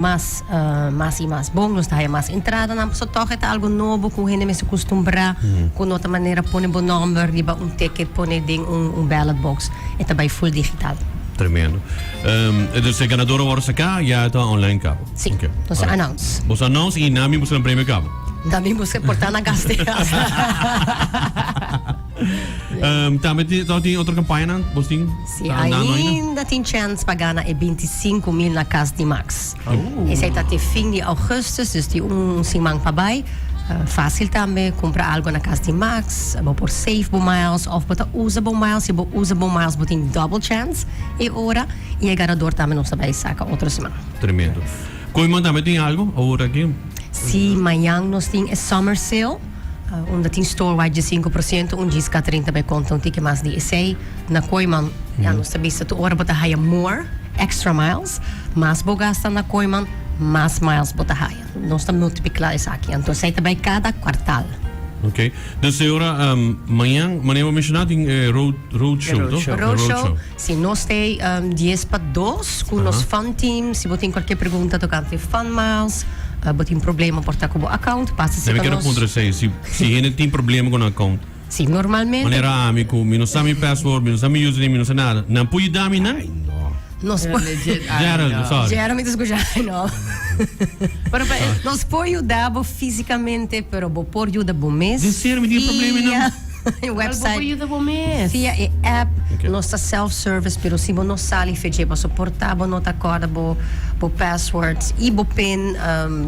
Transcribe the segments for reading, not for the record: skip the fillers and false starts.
Mas, mas y mas bon, nos ta haya mas entradanan, pasobra tog e ta algo nobo cu hende mester custumbra cu no ta manera pone bo nomber riba un ticket pone den un ballot box, e ta bay full digital. Tremendo. Dus e ganador a worde saca, ya ta online cabo? Si, nos a announce. Boso announce y nan mi busca nan premio cabo? Nan mi busca por ta na gas te hasta. Tambe tin tin otro campañanan bos tin? Si, ainda tin chance pa gana e 25,000 na cas di Max. Esey ta te fin di augustus, dus tin un siman pa bay. Facil tambe, cumpra algo na cas di Max, bo por save bo miles of bo ta usa bo miles. Si bo usa bo miles bo tin double chance e ora y e ganador tambe nos ta bay saca otro siman. Tremendo. Kooiman tambe tin algo awor aki? Si, mañan nos tin e summer sale. Unda tin store wide dje 5%, un djis Catherine ta bay conta un tiki mas di esey. Na Kooiman, ya nos ta bisa tur ora bo ta haya more extra miles, mas bo gasta na Kooiman, mas miles bo ta haya. Nos ta multiplicla esaki, anto esey ta bay cada kwartal. Ok. Dus e ora mañan, manera bo menciona tin e road, road show, to? Road show. Si nos t'ey 1:50 cu nos fun team, si bo tin cualkier pregunta tocante fun miles, bo tin problema por ta cu bo account, pasa si pa nos. Mi quiero puntra esey, si si hende tin problema cu nan account. Si, normalmente. Manera ami cu mi no sa mi password, mi no sa mi username, mi no sa nada, nan por yuda mi nan? Ay no. Nos por. Legit, ay Gerald, no. sorry. Gerald mi ta scucha, ay no. Pero pa e. Nos por yuda bo fisicamente, pero bo por yuda bo mes. Den serio mi tin problema nan? Via e Bo website. por yuda bo mes. Via e app, Ok. nos ta self-service, pero si bo no sali feche pa soporta, bo no ta corda bo bo password y bo pin,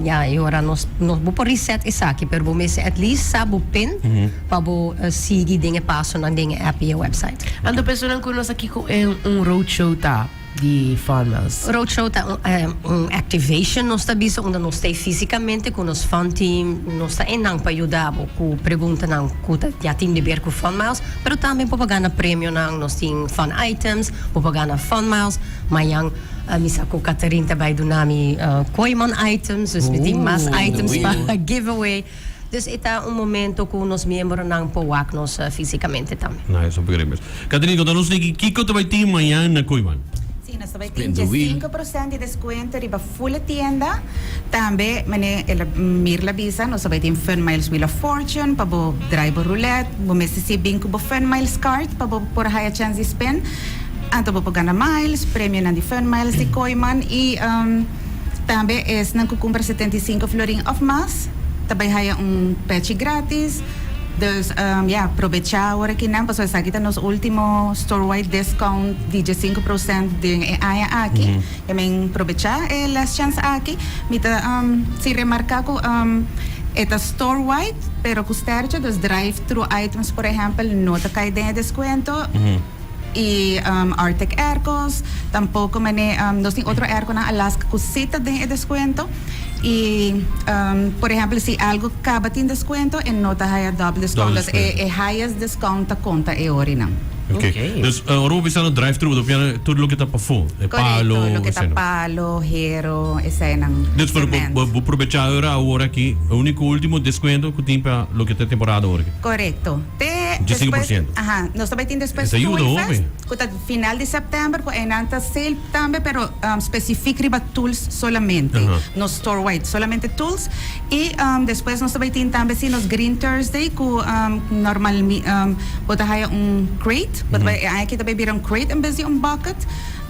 ya, e ora nos nos bo por reset esaki, pero bo mester at least sa bo pin pa bo sigui den e pasonan den e app y e website. Anto personan ku nos a kiko e un roadshow ta di Fun Miles? Roadshow ta un activation nos ta bisa unda nos ta fisicamente cu nos fun team, nos ta enan pa yuda bo cu preguntanan cu ta ya tin di ber cu Fun Miles, pero tambe bo por gana premionan, nos tin fun items, bo por gana Fun Miles, mañan mi sa cu Catherine ta bay duna mi Kooiman items, dus mi tin mas items pa giveaway. Dus e ta un momento cu nos miembronan por wak nos fisicamente tambe. Nice, hopi gracias. Catherine, conta nos niki kico ta bay tin mañan na Kooiman? Sí, nos ta bay tin 15% di descuento riba full e tienda. Tambe, mane el a Mirla bisa, nos ta bay tin Fun Miles Wheel of Fortune pa bo draai bo roulette. Bo mester si bin cu bo Fun Miles card pa bo por haya chance di spin. Anto bo por gana miles, premionan di Fun Miles di Kooiman y. Tambe esnan ku kumpra 75 florin òf mas ta bai haya un pechi gratis. Dus ya, probechá awor akinan pasobra esaki ta nos último store-wide discount di 15% den e aña aki. E men probechá e last chance aki. Mi ta si remarká ku e ta store-wide pero ku stertje, dus drive-thru items por ehèmpel no ta kai den e deskuento. Y Arctic Aircos, tampoco mane nos tin otro airconan Alaska cu si ta den e descuento y por ehempel si algo caba tin descuento e no ta haya double discount, dus e highest discount ta conta e orinan. Ok, dus ora bo bisa no drive thru bo ta piensa tur loke ta pafó, e palo, Correcto, loke ta eseinan. palo, hero, eseinan, Dus pero cement. bo probecha ora awor aki, e unico ultimo descuento cu tin pa loke ta e temporada awor aki. Correcto. Te 25 por despues, ciento. aha, nos ta bai tin despues Esa yuda Tool hopi. Fest, ku ta final di sèptèmber, ku einan ta sale tambe, pero spesifik riba tools solamente, no store wide, solamente tools. I despues nos ta bai tin tambe si nos Green Thursday, ku normal bo ta haya un crate, bo ta bai, e aña aki ta bai bira un crate en bes di un bucket.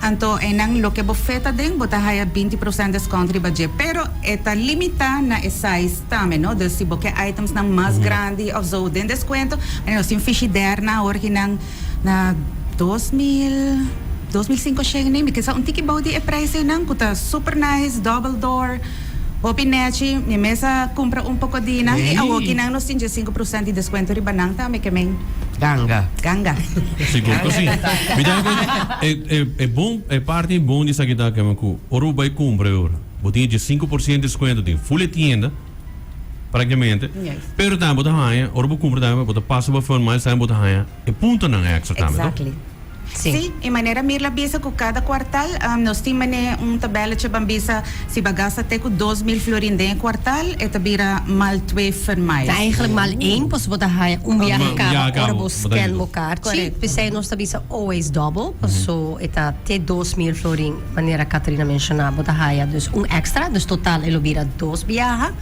Anto einan loke bo feta den bo ta haya 20% deskount riba dje, pero e ta limitá na e size tambe no, dus si bo ke itemsnan mas grandi of zo den deskuento, manera nos tin fishidernan awor ki nan na 2000, 2500 nei, mi ke sa un tiki bou di e prijs einan ku ta super nice, double door, hopi nechi, mi mes a kumpra un poko di nan i awor ki nan nos tin 15% di deskuento riba nan tambe ke men. Ganga. Ganga. Sigur ku si. Mi ta kere e e e bon e parti bon di esaki ta keme ku ora bo bai kumpra e ora bo tin e 15% deskuento den ful e tienda praktikamente pero tambe bo ta haña ora bo kumpra tambe bo ta pasa bo Fun Miles tambe bo ta haña e puntonan extra tambe to. Exactly. Si. Si, y manera Mirla bisa cu cada kwartaal nos tin mane un tabelletje ban bisa si bo a gasta te cu 2000 florin den e kwartaal e ta bira maal twee Fun Miles. Ta eigenlijk maal één, pasobra bo ta haya un biaha caba ora bo scan bo kaartje. Correcto. P'esei nos ta bisa always double, paso e ta te 2000 florin manera Catharina menciona bo ta haya dus un extra, dus total e lo bira dos biaha.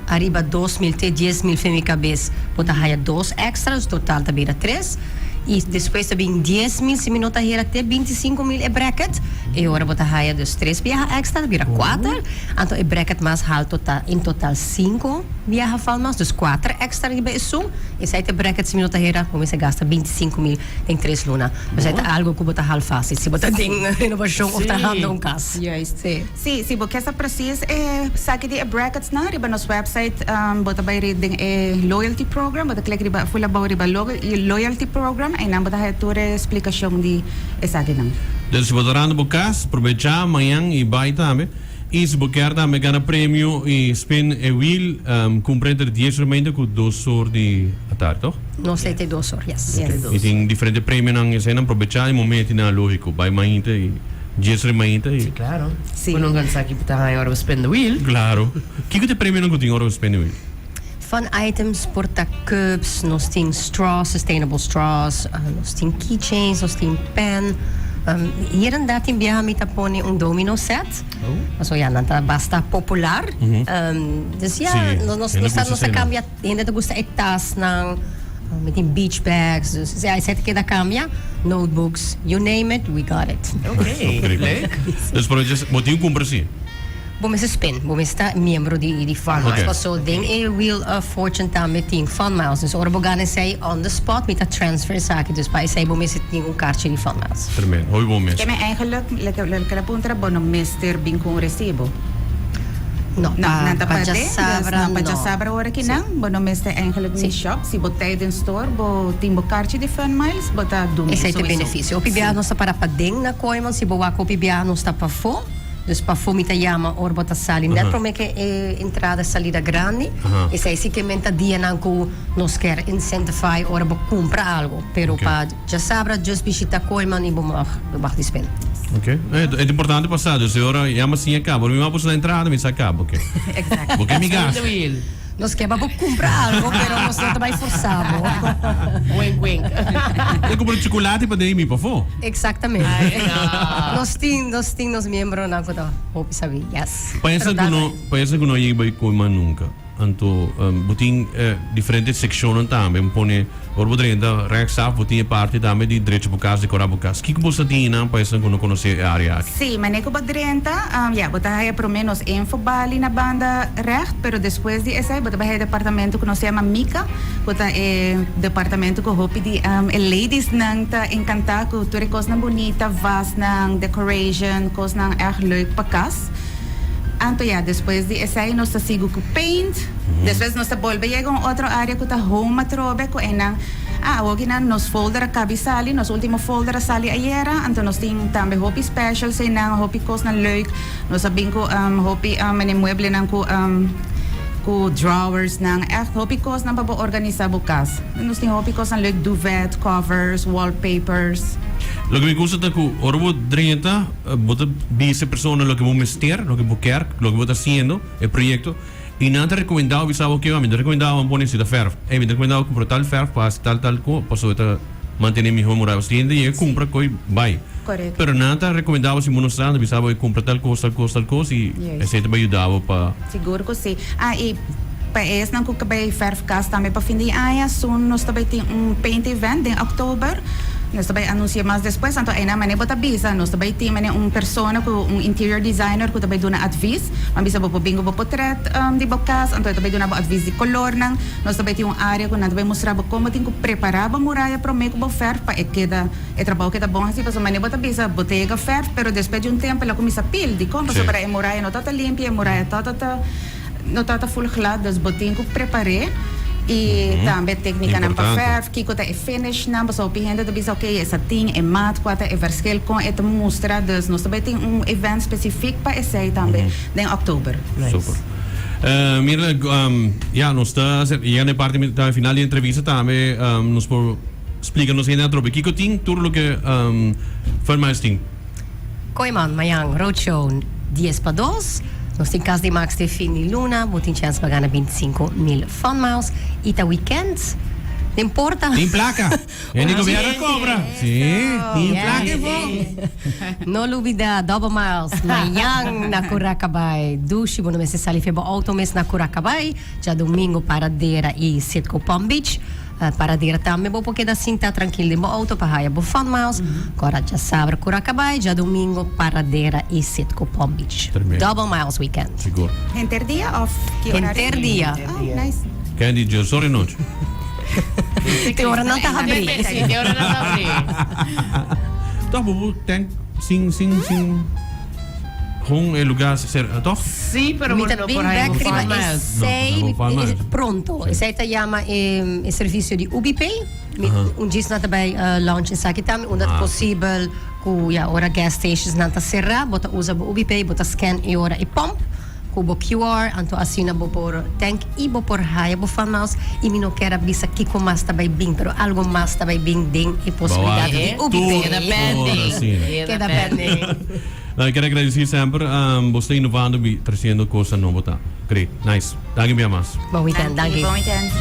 Ariba 2000 te 10,000 fen mi cabes bo ta haya dos extra, dus total ta bira tres. Y despues ta bin 10,000, si mi no ta hera te 25,000 e bracket. E ora bo ta haya dus tres biaha extra, ta bira cuater. Anto e bracket mas halto ta en total cinco biaha fal mas, dus cuater extra riba esun. Esai ta e bracket si mi no ta hera, bo mester gasta 25,000 den tres luna. Dus esai ta algo cu bo ta hal facil si bo ta den renovacion of trahando un cas. Juist. Si. Si, si bo ke sa precies e saki di e brackets nan riba nos website bo ta bai den e loyalty program, bo ta click riba full abou riba loyalty program einan bo ta haya tur e splicacion di esakinan. Dus si bo ta randa bo cas, probecha mañan y bai tambe. Y si bo kier tambe gana premio y spin e wheel, cumpra entre dies or meinta cu dos or di atardi, toch? Nos ta te dos or, yes. Y tin diferente premionan eseinan, probecha y momento nan logico, bai mainta y. Dies remainta y. Si, claro. Si. Bo no gan sa ki bo ta haña ora bo spend the wheel. Claro. Kiko ta e premionan ku tin ora bo spend the wheel? Fun items por ta cups, nos tin straws, sustainable straws, nos tin keychains, nos tin pen. Hier en daar tin biaha mi ta pone un domino set. Pasobra ya nan ta basta popular. Dus ya, Si, nos nos hende nos ta gusta nos ta esei nan. cambia. Hende ta gusta e tasnan, mi tin beach bags, dus esei esei ta keda cambia, notebooks, you name it, we got it. Ok, leuk. Dus pero just, bo tin cumpra si? Bo mester spin, bo mester ta miembro di di Fun Miles. Ok. Paso den e Wheel of Fortune tambe tin Fun Miles, dus ora bo gana esei on the spot mi ta transfer esaki, dus pa esei bo mester tin un karchi di Fun Miles. Tremendo, hopi bon mes. Ke men eigenlijk, loke loke la puntra, bo no mester bin cu un recibo. No, No, pa nan ta pa pa den, dus djasabra no, pa no. djasabra ora ki Sí. nan, bo no mester eigenlijk ni Sí. shop. Si bo ta den store, bo tin bo karchi di Fun Miles, bo ta duna Esei ta sowieso. benefisio. Hopi biaha Sí. nos ta para paden na Kooiman, si bo wak hopi biaha nos ta pafó. Dus pafó mi ta yama ora bo ta sali net promé ke e entrada salida grandi. Aha. Esei si ke men ta dianan ku nos kier incentify ora bo kumpra algo. Pero Ok. pa djasabra just bishita Kooiman i bo mag bo mag di spend. Ok, e ta importante pa sa, dus e ora yama sin a caba, ora mi wak na entrada mi sa caba, ok. Exacto. Bo ke mi Spin gas. the wheel. Nos ke pa bo cumpra algo, pero nos no ta bay forsa bo. Wink wink. E cumpra chocolate pa den mi pafó. Exactamente. Nos tin, nos tin nos miembronan cu ta hopi sabi, yes. Pensa Pero cu no, da- pensa cu no yega bay Kooiman nunca. Anto bo tin diferente seccionnan tambe. Bo pone ora bo drenta rechtsaf bo tin e parti tambe di drecha bo cas, decora bo cas. Kico bo sa tin einan pa esnan cu no conoce e area aki? Sí, manera cu bo drenta, ya, bo ta haya prome nos info bali na banda recht, pero despues di esey bo ta bay haya e departamento cu nos ta yama Mica, cu ta e departamento cu hopi di e ladiesnan ta encanta cu tur e cosnan bunita, vasnan, decoration, cosnan erg leuk pa cas. Anto ya, despues di esei nos ta sigu ku paint. Despues nos ta bolbe yega un otro área ku ta home atrobe ku einan, ah, awoki nan nos folder a kabi sali, nos último folder a sali ayera, anto nos tin tambe hopi specials einan, hopi kosnan leuk. Nos a bin ku hopi mane mueblenan ku ku drawersnan, ègt hopi kosnan pa bo organisá bo kas. Nos tin hopi kosnan leuk, duvet, covers, wallpapers. Loke mi gusta ta ku ora bo drenta. Bo ta bisa e persona loke bo mester, loke bo kier, loke bo ta hasiendo, e proyecto, y nan ta recomenda bo bisa bo, oke, mi ta recomenda bo pone cierto verf. Ey, mi ta recomenda bo cumpra tal verf pa haci tal tal co, pasobra e ta mantene miho muraya. Pasobra hende yega cumpra coy bay. Correcto. Pero nan ta recomenda bo si bo no sa, nan ta bisa bo cumpra tal cos, tal cos, tal cos, y esey ta bay yuda bo pa. Sigur cu si. Ah, y pa esnan cu ta bay verf cas tambe pa fin di aña, soon nos ta bay tin un paint event den october. Nos ta bay anuncia mas despues. Anto eynan mane bo ta bisa, nos ta bay tin mane un persona cu un interior designer cu ta bay duna advies. Bo bisa bo por bin cu bo potret di bo cas, anto e ta bay duna bo advies di colornan. Nos ta bay tin un area cu nan ta bay mustra bo con bo tin cu prepara bo muraya prome cu bo verf pa e keda. E trabou keda bon hasi pasobra manera bo ta bisa bo ta yega fèrf pero despues di un tempu el a kuminsá pil. Dikon? Pasobra e muraya no tabata limpia, e muraya tabata no tabata ful glad, dus bo tin ku prepar'é i tambe téknikanan pa fèrf, kiko ta e finishnan, pasobra hopi hende ta bisa oke e satin, e mat, kua ta e verschil, kon e ta mustra, dus nos ta bai tin un event spesifik pa esei tambe den òktober. Super. Mirla, ya nos ta yega na e parti final di e entrevista tambe nos por. splika nos hende atrobe kiko tin tur loke Fun Miles tin. Kooiman, mañan Roadshow dies pa dos. Nos tin Cas di Max te fin di luna. Bo tin chèns pa gana 25,000 Fun Miles. I ta weekend. No importa. Tin plaka. Hende gobierno cobra. Sí, tin plaka info. No lubida Double Miles mañan na Curacabai. Dushi bo no mester sali fe bo auto mes na Curacabai. Djadomingo Paradera i Citgo Palm Beach. Paradera tambe bo por keda sinta trankil den bo auto pa haya bo Fun Miles. Kora djasabra Curacabai, djadomingo Paradera i Citgo Palm Beach. Tremendo. Double Miles weekend. Sigur. Henter dia of ki horario? Henter dia. Oh, nice. Candy, dje ora nochi. Te ora nan ta habri. Sí, te ora nan ta habri. Toch bo bo tank sin sin sin gewoon e lugar ser toch? Sí, pero Mi bo ta no bin por haya bek bo riba Fun Miles. esei No, bo Fun Miles. pronto. Sí. Esei ta yama e e servicio di UbiPay. Mi un djis nan ta bai launch esaki tambe unda ta Ah. posibel ku ya ora gas stations nan ta sera bo ta usa bo UbiPay bo ta scan e ora e pump. Ku bo QR, anto asina bo por tank i bo por haya bo Fun Miles. I mi no kier a bisa kiko mas ta bai bin, pero algo mas ta bai bin den e posibilidat di UBP. Keda pending. Keda pending. No, mi kier a gradisí semper bo sta inovando i tresiendo kosnan nobo ta. Great. Nice. Danki bia mas. Bon weekend. Danki. Bon weekend.